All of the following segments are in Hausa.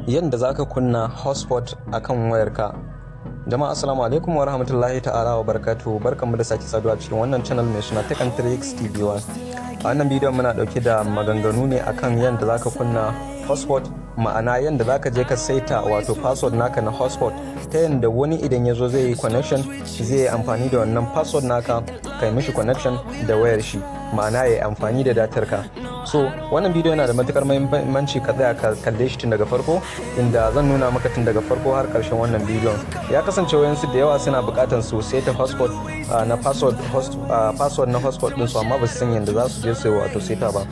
Yadda za ka kunna hotspot a kan wayarka. Jama'a, assalamu alaikum wa rahmatullahi ta'ala wa barakatuhu. Barkanmu da sake saduwa cikin wannan channel mai suna Tech and Tricks TV1. A wannan bidiyon muna dauke da maganganu ne akan yadda za ka kunna hotspot, ma'ana yadda za ka je ka saita wato password naka na hotspot, ta yadda wani idan ya zo zai yi connection, zai yi amfani da wannan password naka kai mishi connection da wayar shi, ma'ana ya yi amfani da datar ka. So wannan bidiyo yana da matukar muhimmanci, ka tsaya ka kalle shi tun daga farko, inda zan nuna maka tun daga farko har karshen wannan bidiyon. Ya kasance wayansu da yawa suna bukatan su saita hotspot na password host, password na hotspot din su, amma ba su san yadda za su je su wato saita ba.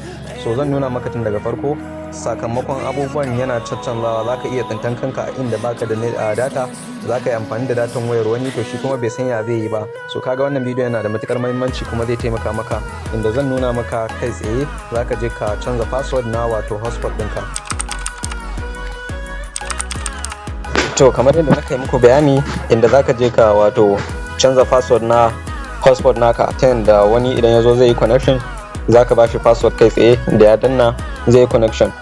So zan nuna maka tun daga farko. Sakamakon abubuwan yana caccanzawa, za ka iya tsintan kanka a inda baka da data, za ka yi amfani da datan wayar wani, to shi kuma bai san ya zai yi ba. So kaga wannan bidiyo yana da matukar muhimmanci kuma zai taimaka maka, inda zan nuna maka kai tsaye za ka je ka canza password na wato hotspot ɗinka. To kamar yadda na kai muku bayani, inda za ka je ka wato canza password na hotspot naka, ta yadda wani idan ya zo zai yi connection, za ka bashi password, kai tsaye da ya danna zai yi connection.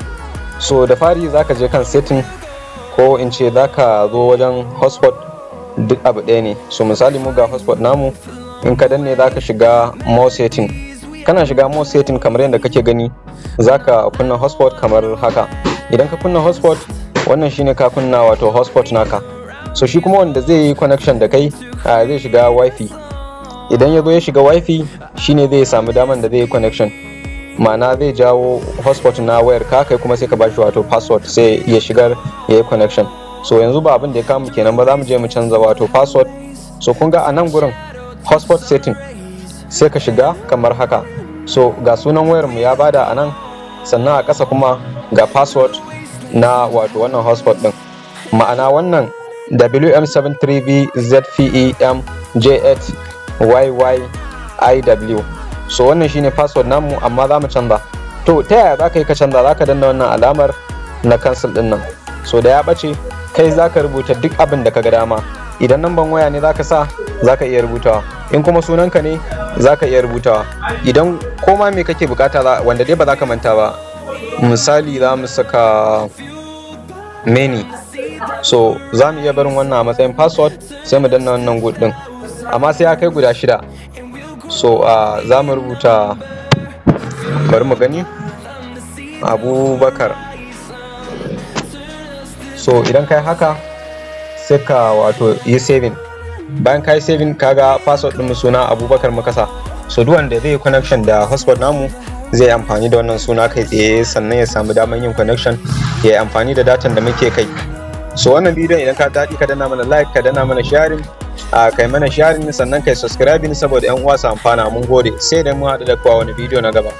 So da fari za ka je kan setting, ko in ce za ka zo wajen hotspot, duk abu ɗaya ne. So misali mu ga hotspot namu, in ka danne za ka shiga more setting. Kana shiga more setting, kamar yadda kake gani, za ka kunna hotspot kamar haka. Idan ka kunna hotspot, wannan shine ka kunna wato hotspot naka. So shi kuma wanda zai yi connection da kai zai shiga WiFi. Idan ya zo ya shiga WiFi, shine zai samu daman da zai yi connection, ma'ana zai jawo hotspot na wayar ka, kai kuma sai ka bashi wato password, sai ya shigar ya yi connection. So yanzu ba abin da ya kamu kenan ba, za mu je mu canza wato password. So kun ga a nan gurin hotspot setting, sai ka shiga kamar haka. So ga sunan wayar mu ya bada a nan, sannan a ƙasa kuma ga password na wato wannan hotspot din, ma'ana wannan WM73BZPEM J8YYIW. So wannan shine password namu, amma za mu canza. To ta yaya za ka yi ka canza? Za ka danna wannan alamar na cancel din nan. So da ya ɓace, kai za ka rubuta duk abin da ka ga dama. Idan namban waya ne za ka sa, za ka iya rubutawa. In kuma sunanka ne, za ka iya rubutawa. Idan koma me kake bukata, wanda dai ba za ka manta ba. Misali za mu saka many. So za mu iya barin wannan a matsayin password, sai mu danna wannan good din, amma sai ya kai guda shida. So za mu rubuta, bari mu gani, Abubakar. So idan kai haka, sai ka wato yi saving. Bayan ka yi saving, kaga password ɗin suna Abubakar muka sa. So duk wanda zai yi connection da hotspot namu zai yi amfani da wannan suna kai tsaye, sannan ya samu damar yin connection, ya yi amfani da datan da muke kai. So wannan bidiyon, idan ka daɗi, ka danna mana like, ka danna mana sharing, a kai mana sharing, sannan kai subscribing saboda yan uwa su amfana. Mun gode, sai da mu haɗu da kowa wani bidiyo na gaba.